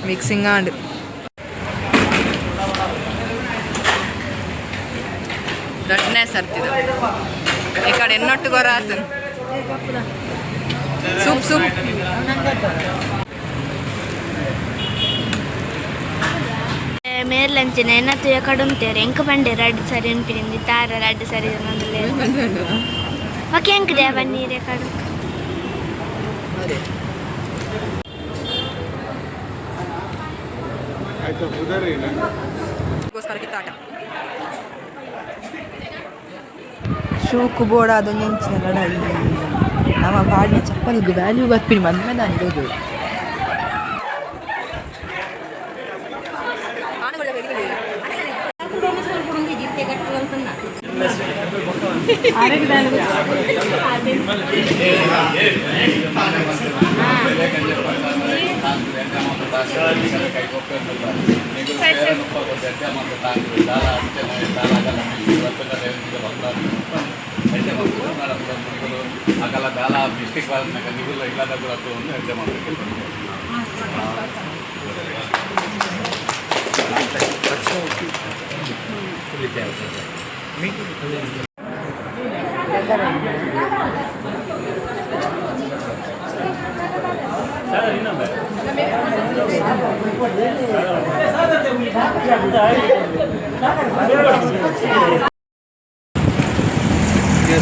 Mixing ಆಂಡ್. ದೊಡ್ಡನೇ ಸರ್ತಿದ ಈ ಕಡೆ ಎನ್ನೊಟ್ಟು ಗೊರ ಆತನು. Soup soup. ಮೇರ್ಲಂಚಿನ ಎನ್ನ ತುಯ ಕಡುಂತೇರು ಎಂಕ ಪಂಡೆ ರಡ್ಡ್ ಸರಿ ಉನ್ಪಿನಿಂದಿ ತಾರ ರಡ್ಡ್ ಸರಿ ಉನ್ನೊಂದುಲ್ಲೆರ್. ಓಕೆ, ಎಂಕ್ they ಬನ್ನೀರೆ ಕಡು. ಆಯ್ತು, ಪುದರ್. ಗೋಸ್ಕರ ಕಿತ್ತಾಟ. ಶೂಕು ಬೋಡಾದ ಒಂಜೆಂಚಿನ ಲಡಾಯಿ. ನಮ್ಮ ಪಾಡಿನ ಚಪ್ಪಲಿಗೆ ವ್ಯಾಲ್ಯೂ ಬರ್ಪಿನಿ ಮದ್ಮೆ ದಾನಿ ತೋಜೋಡು. ಅಕಲ ದಾಲ ಮಿಸ್ಟೇಕ್ ಬಾರದ್ನಾಗ ನಿಗುಲ್ಲ ಇಲ್ಲದ ಕೂಡ ಒಂದು ಹೆಜ್ಜೆ ಮಾಡಬೇಕು.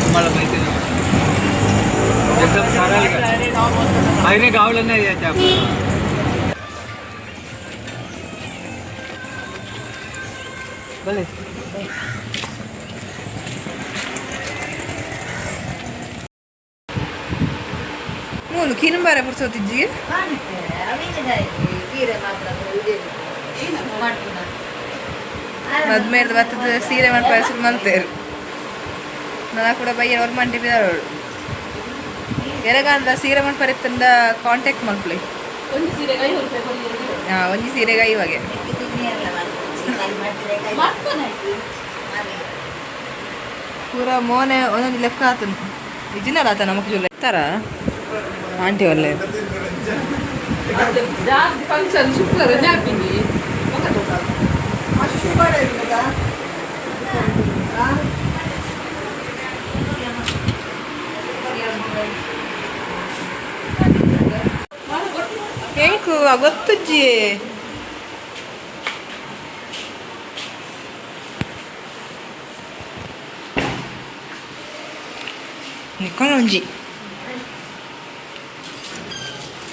तुम्हाला माहिती आहे ना, एकदम सरळ बाहेर गावलं नाही यायचं आपल्याला. ಬಲೆ. ಮೂಲು ಕಿನ್ಬಾರೆ ಪುರ್ಸೋತಿಜ್ಜಿಗೆ. ಮದ್ಮೇರ್ದ ಬತ್ತದ ಸೀರೆ ಮನ್ಪರೆ ಶುರು ಮಲ್ತೇರು. ನನ್ನ ಕೂಡ ಬಯ್ಯ ಅವ್ರ ಮಂಡಿ ಬಿದಾರೋಳು. ಎರಗಾಂಡ ಸೀರೆ ಮನ್ಪರೆ ಇತ್ತಂಡ ಕಾಂಟ್ಯಾಕ್ಟ್ ಮಲ್ಪಲೆ. ಹಾಂ, ಒಂಜಿ ಸೀರೆಗೆ ಐವಾಗೆ. ಪೂರ ಮೋನೆ ಒಂದೊಂದು ಲೆಕ್ಕ ಆತನು. ನಿಜಿನಲ್ಲ ಆತ ನಮಕ್ ಜುಲ್ಲ ತರ ಆಂಟಿ ಒಲ್ಲೆ. ಜಾಸ್ತಿ ಫಂಕ್ಷನ್ ಶುಕ್ರ ಜ್ಞಾಪಿನಿ. ಎಂಕು ಗೊತ್ತುಜ್ಜಿ. ನಿಕ್ಕೊಂಜಿ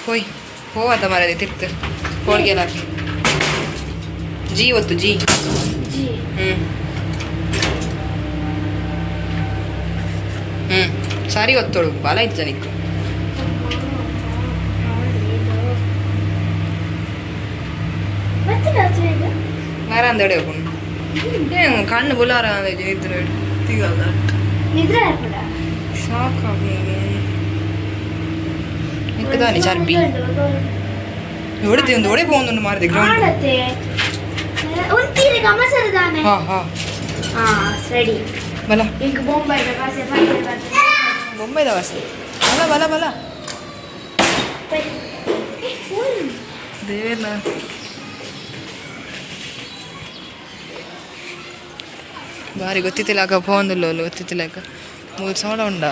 ಹೋಯ್ ಹೋವತ ಮರದಿ ತಿರ್ತು ಹೋಳಿಗೆ ಹಾಕಿ. ಜಿ ಒತ್ತು, ಜಿ. ಜಿ. ಹ್ಮ್ ಹ್ಮ್ ಸರಿ ಒತ್ತೋಳು ಬಲ ಇತ್ತು ಜನಕ್ಕೆ. ಮತ್ತೆ ಮರ ಅಂದಡೆ ಹೋಗುಣ. ಏನು ಕಣ್ಣು ಬುಲಾರ ಇದ್ರೆ ತಿಗಲ್ಲ. ನಿದ್ರೆ ಕೂಡ. ಸಾಕಾಗಿ ನಿಕ್ಕದಾನೆ ಚರ್ಬಿ ಹೊಡಿತಿ ಒಂದು ಒಡೆ ಪೋಂದು ಮಾರಿದೆ ಗ್ರೌಂಡ್. ಆಡತ್ತೆ ಉಂತೀರಿ ಗಮಸರದಾನೆ. ಹಾ ಹಾ. ಹಾ, ರೆಡಿ. ಬಲ. ಇಂಕ ಬೊಂಬೈದ ವಾಸೆ ಬಂದೆ ಬಂದೆ. ಬೊಂಬೈದ ವಾಸೆ. ಬಲ ಬಲ ಬಲ. ದೇವೇರ್ನ ಬಾರಿ ಗೊತ್ತಿತ್ತಿಲ್ಲ ಅಕ್ಕ ಪೋಂದುಲ್ಲ ಗೊತ್ತಿತ್ತಿಲ್ಲ ಅಕ್ಕ. ಮೂರು ಸೋಡ ಉಂಡಾ?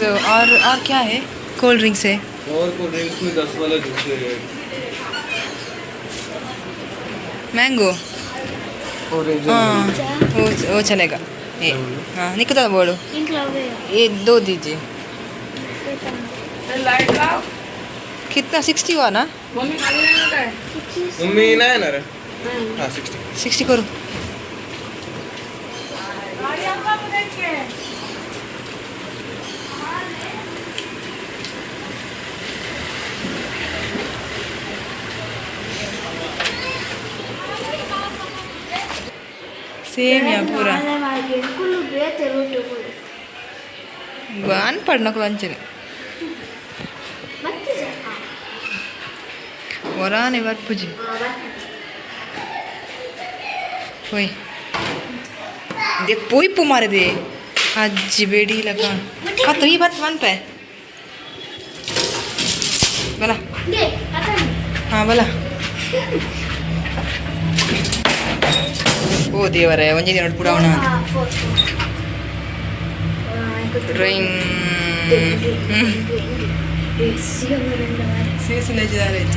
तो और क्या है? कोल्ड ड्रिंक्स है? और कोल्ड ड्रिंक्स में 10 वाला जूस है। मैंगो। और हाँ, वो चलेगा ये। हाँ, निकता बोलो। ಇಂಕ್ ಲವ್. ये दो दीजिए। कितना? 60 हुआ ना? मम्मी खाली नाही काय? मम्मी नाही येणार. हां, 60. 60 करो। ಸೇಮ್ ಯಾ ಪೂರ. ಕುಲ್ಲು ಬೇತೆ ರೂಟ್. ಅನ್ಪಡ್ನಕುಲು ಅಂಚನೆ ವರಾನೆ ಬರ್ಪುಜಿ ಪೋಯ್ ದೆ ಪೋಯ್ಪು ಮಾರದೆ ಅಜ್ಜಿ ಬೇಡಿ ಇಲ್ಲ ಕತ್ತು ಈ ಬತ್ ಮನ್ಪೆ ಬಲ ಹಾಂ ಬಲ ಓ ದೇವರೇ ಒಂಜಿ ದಿನ ಪುಡವಣ ಡ್ರಾಯಿಂಗ್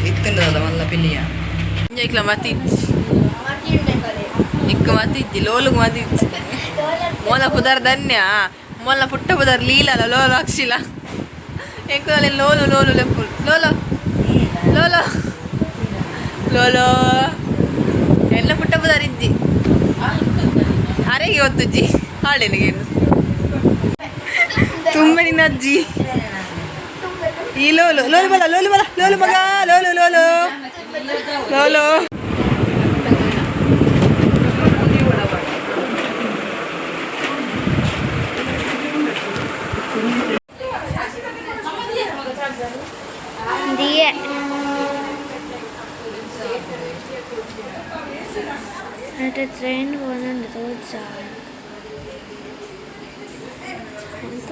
ಇತ್ತಂಡದ ಮಲ್ಲ ಪಿಲಿಯ ಇಂಜೈಕ್ಲ ಮತಿಜ್ಜಿ ಇಕ್ಕ ಮತಿಜ್ಜಿ ಲೋಲುಗ್ ಮತಿಜ್ಜಿ ಮೋಲ ಪುದರ್ ಧನ್ಯ ಮೊಲ್ಲ ಪುಟ್ಟ ಪುದರ್ ಲೀಲಲ ಲೋಲ ಅಕ್ಷಿಲ ಎಂಕುಲ ಲೋಲು ಲೋಲು ಲೆಪ್ಪು ಲೋಲೋ ಲೋಲೋ ಲೋಲೋ ಎಲ್ಲ ಪುಟ್ಟ ಪುದರ್ ಇಜ್ಜಿ ಅರೆಗೆ ಒತ್ತುಜ್ಜಿ ಹಾಳೆನಿಗೆ ತುಂಬ ನಿನ್ನ ಅಜ್ಜಿ ಈ ಲೋಲು ಲೋಲು ಬಲ ಲೋಲು ಬಲ ಲೋಲು ಮಗ ಲೋಲು ಲೋಲು ಲೋಲು ದಿಯೆ అంటే ట్రైన్ పోనండి రోజు ఎంత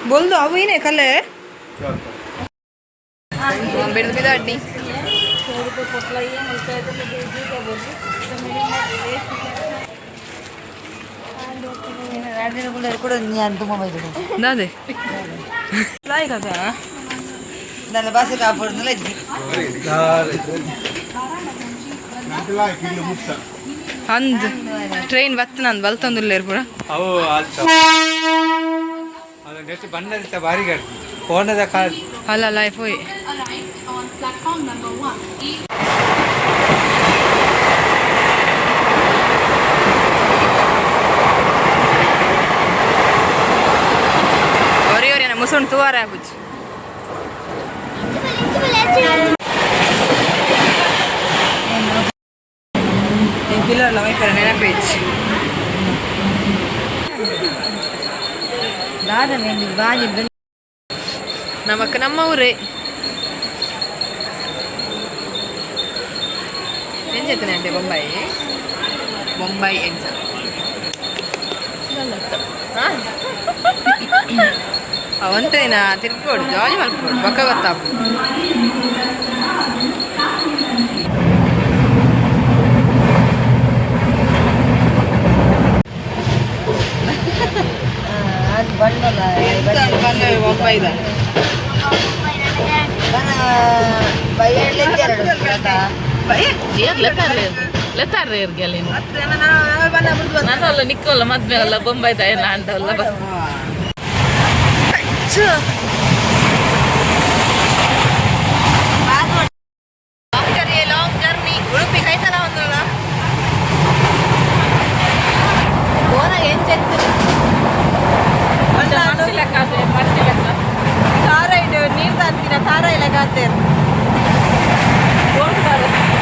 बोल दो ಅವು ಏನೇ ಕಲ್ಲೆ ಬಿಡ್ದು ಬಿದಾಡ್ನಿ ದಾದೆ ಅಂದ್ ಟ್ರೈನ್ ಬತ್ತು ನಾನು ಬಲ್ತೊಂದುಲ್ಲೇರು ಪೂರ ಅವು ಆಲ್ತ ಅದು ನೆಟ್ ಬಣ್ಣದ ಭಾರಿ ಗಾಡಿ ಫೋನದ ಕಾಲ್ ಅಲ್ಲ ಅಲ್ಲ ಪೋಯ್ ಒರಿ ಒರಿ ಮುಸುಣ್ ತುವಾರ ಆಪುಜಿ ಪಿಲ್ಲರ್ಲ ಮೈಪರ ನೆನಪೇಜ್ ನಮಕ್ ನಮ್ಮ ಊರೇ ಎಂಚೆತ್ತನೆ ಅಂಡೆ ಬೊಂಬಾಯಿ ಬೊಂಬಾಯಿ ಎಂಚ ಅವಂತೇನ ತಿರ್ಗೋಡು ಜಾಲಿ ಮಲ್ಪೋಡು ಬಕ್ಕ ಗೊತ್ತಾಪು ಬೊಂಬಾಯಿದ ನಾನಲ್ಲ ನಿಕ್ಕೋಲ್ಲ ಮದ್ವೆ ಅಲ್ಲ ಬೊಂಬೈ ತಾಯನ ಅಂಟಲ್ಲ ಲಾಂಗ್ ಜರ್ನಿ ಉಡುಪಿ ಕೈತಲ ಒಂದಲ್ಲ ಕಾರ ಇಡು ನೀರು ತಾಂತಿನ ತಾರ ಇಲ್ಲ ಕಾತೇರು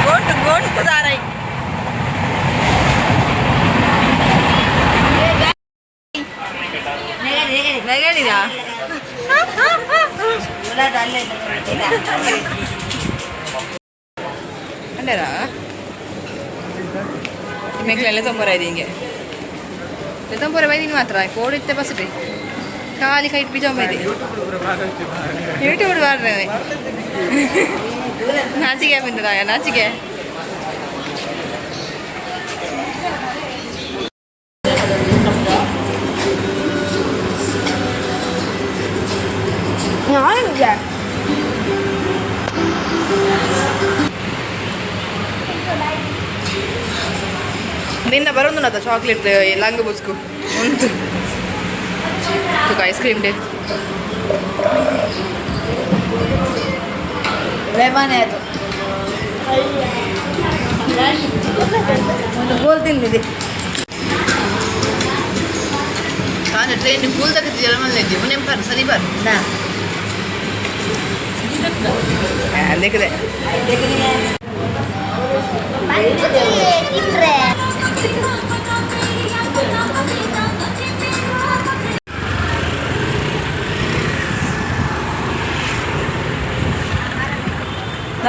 ಗೋಟು ಗೋಟು ತಾರೈ ನೆಗಳಿದ ಅಂಡೇರಾ ಮೇಕ್ಲೆಲ್ಲ ತೊಂಬರ ಇದೆ ಹಿಂಗೆ ತೊಂಬರ ಬೈದಿನಿ ಮಾತ್ರ ಕೋಡಿತ್ತೆ ಬಸ್ ರೀ ಖಾಲಿ ಕೈಟ್ ಬೀಜ ಇದೆ ಯೂಟ್ಯೂಬ್ ಬಾರ್ರೆ ನಾಚಿಕೆ ಬಂದಿರ ನಾಚಿಕೆ ನಿನ್ನ ಬರೋದು ಚಾಕ್ಲೇಟ್ ಲಂಗ್ ಬುಸ್ಕು ಉಂಟು ಐಸ್ ಕ್ರೀಮ್ ಡೇ ಲೆಮನ್ ಆಯ್ತು ಒಂದು ಗೋಲ್ ತಿಂದಿದೆ. ಯಾನ ಟ್ರೈನ್ ಕೂಲ್ದಕ್ಕೆ ಜಲಮಲ್ಲ ನೆಂಪಾರು ಸರಿ ಬಾರು. ದೇಖದೆ. ತಿಂದ್ರೆ.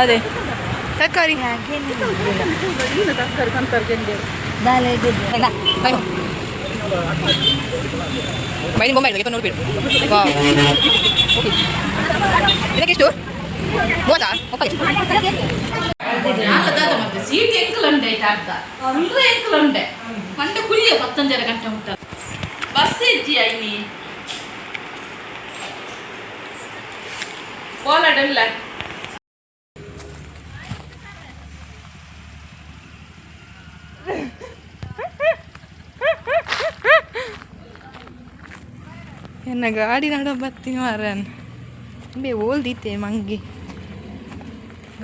ಅದೇ ತರಕಾರಿ. ಬೈನಿ ಬೊಂಬೆ ಇದೆ ನೋಡ್ಬಿಡು. ಇದಕ್ಕೆ ಎಷ್ಟು? 30 ಒಪ್ಪಗೆ. ಮತ್ತೆ ಸೀಟ್ ಎಂಕಲುಂಡೆ ಅರ್ಧ ಫುಲ್ ಎಂಕಲುಂಡೆ ಪಂಡ ಕುಳಿಯ ಪತ್ತೊಂಜರ ಗಂಟೆ ಮುಟ್ಟ ಬಸ್ ಇಜ್ಜಿ ಐನಿ ಪೋಲಾಡಲ್ಲ. ಎನ್ನ ಗಾಡಿ ನಡ ಬತ್ತೀನಿ ಮಾರನ್ ಬೇ ಓಲ್ದಿತ್ತೆ ಮಂಗಿ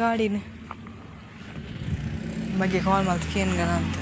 ಗಾಡಿನ ಬಗ್ಗೆ ಕಾಲ್ ಮಲ್ತ್ ಕೇನ್ಗನ ಅಂತ.